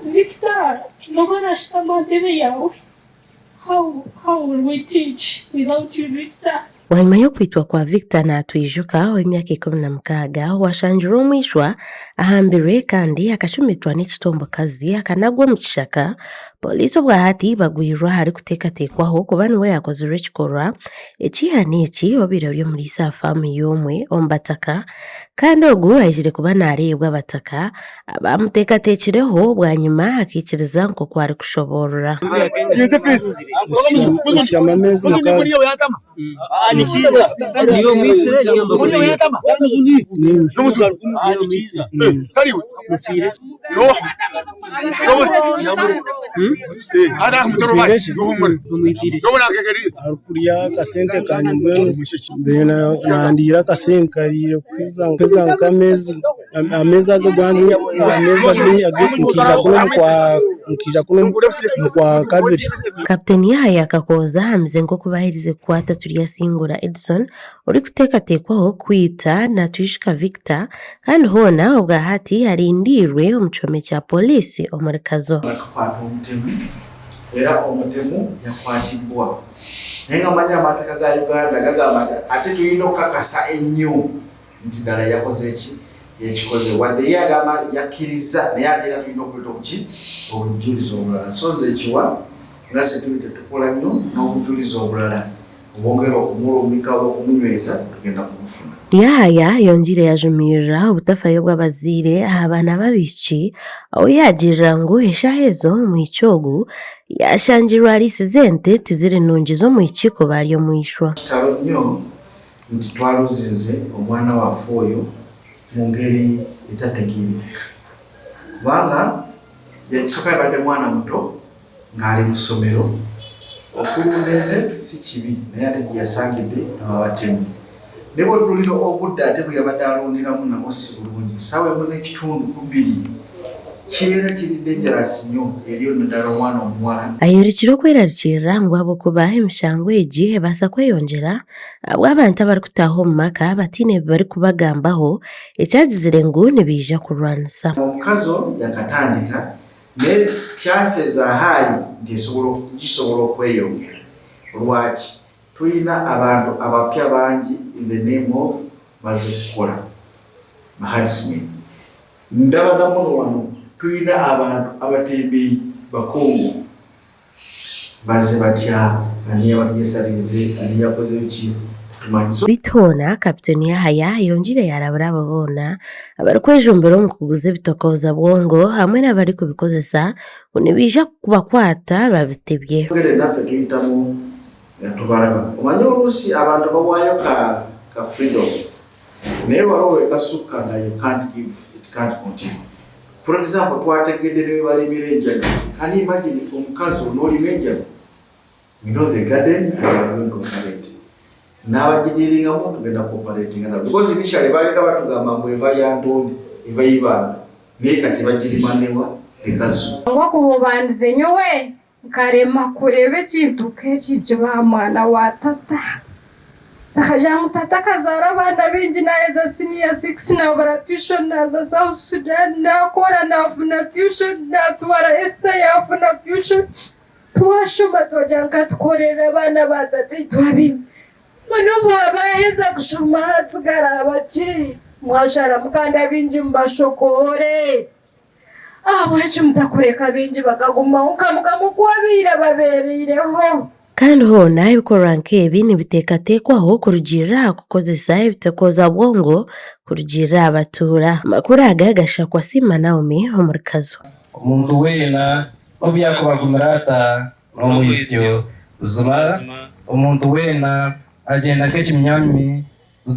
Victor noba orashutama aha ntebe yaawe? How how will we teach without you Victor? Bwanyima y'okwitwa kwa Victor Natwijuka ow'emyaka 16 owashangirwe omu ishwa ahambirwe kandi akacumitwa n'ekitombokazi akanagwa omu kishaka, Pooriisi obwahati bagwirwe aharikuteekateekwaho kuba niwe yaakozire ekikorwa eky'eihano eki obaire ori omuriisa aha faamu y'omwe omu bataka kandi ogu aizire kuba naareebwa abataka Abamuteekateekireho bwanyima akaikiriza nk'oku arikushoboorora. Arikurya akasente kangye mbwenu mbaire nandiira akasente kariire kuheza nk'ameezi Ameezi ago agange nkaija kunu nkaija kunu omu Kwakabiri. Kaputeni Yahaya Kakooza ahamize nk'oku baaherize kukwata Turyasingura Edson orikuteekateekwaho kwita Natwijuka Victor kandi hoona obwa hati arindiirwe omu kihome kya Pooriisi omuri Kazo. Bakakwata omutemu era omutemu yakwatibwa. Naye nga manya amateeka ga Uganda gagamba nti ate tulina okukakasa ennyo nti ddala yakoze ki? Yakikoze. Wadde ye agamba yakkirizza naye ate era tulina okuleeta obuki? Obujulizi obulala. So nze ekiwa nga security tukola nnyo n'obujulizi obulala obwongera okumulumika oba okumunyweza tugenda kubufuna. Yahaya ayongiire yajumirira obutafayo bw'abazaire aha baana b'abaishiki ahu yaagirira ngu eshaaha ezo omwishiki ogu yaashangirwe ariisize ente tiziri nungi z'omwishiki kuba ari omu ishwa. Kitalo nnyo nti twaluzinze omwana waffe oyo mu ngeri etategeerekeka kubanga ekisooka yabadde mwana muto ng'ali mu ssomero. Okulunda ente si kibi naye ate gye yasangidde abo abatemu. Naye bw'otunuulira obudde ate bwe yabadde alundiramu nabwo si bulungi. Ssaawa emu n'ekitundu ku bbiri kibeera kiri dangerous nnyo eri naddala omwana omuwala. Ayorekire okwerarikirira ngu ahabw'okuba emishango egi ebaasa kweyongyera ahabw'abantu abarikutaaha omu maka bataine ebi barikubagambaho, ekyagizire ngu nibaija kurwanisa. Omukazi yakatandika naye chances are high nti esobola gisobola okweyongera. Lwaki? Tuyina abantu abapya bangi in the name of baze kukola, ba herdsmen. Ndaba namuno wano tuyina abantu abatembeyi bakongo. Bazze batya? Ani yabagesarinze? Ani yakoze biki? Tetumanyi. So. Beitu hoona, Kaputeni Yahaya ayongiire yaarabura abo boona abarikwejumbira omu kuguza ebitokooza bwongo hamwe n'abarikubikozesa ngu nibaija kubakwata babitebye. Twongere naffe tuyitamu nga tubalaba. Omanyi oluusi abantu bawaayo ka ka freedom naye waliwo wekasukka nga you can't give, it can't continue. For example twategedde ne webalimira enjaga can you imagine omukazi onolima enjaga we know the garden and we are going to operate n'abagidiringamu tugenda cooperatinga nabo because initially baleka batugamba mbu eva lya ntondi eva ibanda naye kati bagirima newa lekazu Ngu okububandize nyowe Nkarema kureeba ekintu nk'eki nikiba aha mwana wa tata. Akagira ngu tata akazaara abaana baingi naaheza siniya sikisi naabura tuwishoni naaza South Sudan naakora naafuna tuwishoni naatwara Esther yaafuna tuwishoni twashoma twagira ngu katukorere abaana ba tataitwe abaingi. Mbwenu obu baaheza kushoma haatsigara bakye mwasharamu kandi abaingi mubashokoore. Ahabw'enki mutakureka baingi bakagumaho nka Mukama oku abaire ababeereireho? Kandi hoona ebikorwa nk'ebi nibiteekateekwaho kurugiirira aha kukozesa ebitokooza bwongo kurugiirira aha batuura. Amakuru aga gashakwa Siima Naomi omuri Kazo. Omuntu weena, n'obu yaakuba agumire ata, n'omwitsyo. Buzima, omuntu weena agyenda nk'ekinyamyami.